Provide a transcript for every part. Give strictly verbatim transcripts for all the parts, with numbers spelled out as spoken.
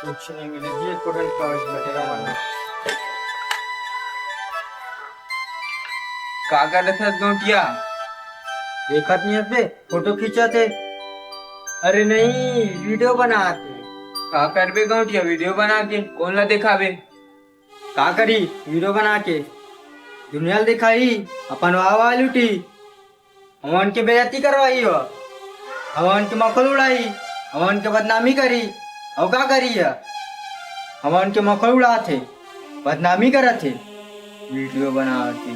कुछ नहीं मिले जी, एक कोठन कागज बटेरा वाला। का करत हस गौंटिया? देखत नहीं बे, फोटो खींचत हे। अरे नहीं, वीडियो बनात हे। का करबे गौंटिया वीडियो बना के? कोन ला देखाबे? का करी वीडियो बना के? दुनिया ल दिखाई, अपन वाह वाह लूटी। हमन के बेइज्जती करवाई हो, हमन के मखौल उड़ाई, हमन के बदनामी करी। अउ का करी है? हमन के मखौल उड़ात हे, बदनामी करत हे, वीडियो बनावत हे।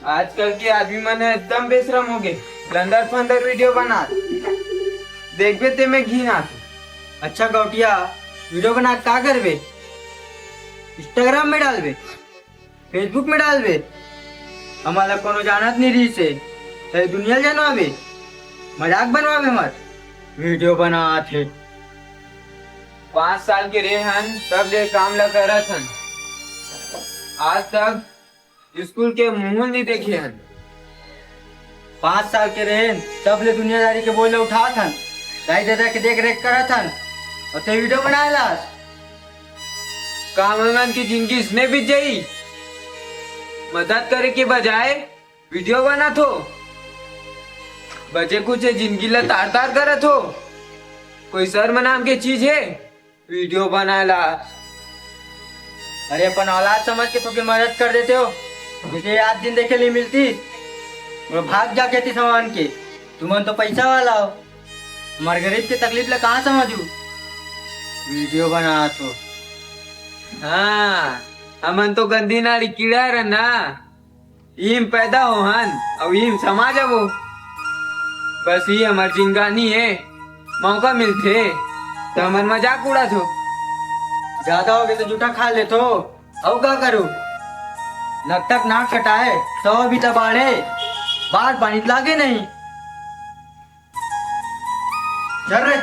आजकल के आदमी मन ह एकदम बेशरम हो गे, लंदर फंदर वीडियो बनात, देखबे ते में घिन आथे। अच्छा गौटिया, वीडियो बना के का करबे? इंस्टाग्राम में डालबे, फेसबुक में डालबे? हमन ला कोनो जानत नहीं रहिस हे, सारी दुनिया ल जनवाबे, मजाक बनवाबे हमर। वीडियो बनात हे। पाँच साल के रेहे हन, तब ले काम ला करत हन, आज तक स्कूल के मुंह नहीं देखे हन। पाँच साल के रेहे हन, तब ले दुनियादारी के बोझ ला उठात हन, दाई ददा के देख रेख करत हन, अउ ते वीडियो बनाए लास। का हमन मन के जिंदगी इसने बीत जाई? मदद करे के बजाय वीडियो बनात हो, बचे कुचे जिंदगी ला तार तार करत हो। कोई शर्म नाम के चीज हे वीडियो बनाए ला? अरे अपन औलाद समझ के तोके मदद कर देते हो, जैसे आज दिन देखे ले मिलती, मैं भाग जा कहती सामान के। तुमन तो पैसा वाला हो, हमार गरीब के तकलीफ ला कहाँ समझू? वीडियो बनात हो। हाँ, हमन तो गंदी नाली कीड़ा हरन ना, इही म पैदा होहन अउ इही म समा जाबो। बस इही हमर जिनगानी हे, मौका मिलथे त हमर मजाक उड़ाथो। ज्यादा होगे त जूठा खा लेथो, अउ का करू? नकटक नाक कटाए, सौ बीता बाढ़े, बार पानी त लागे नहीं। चल रे,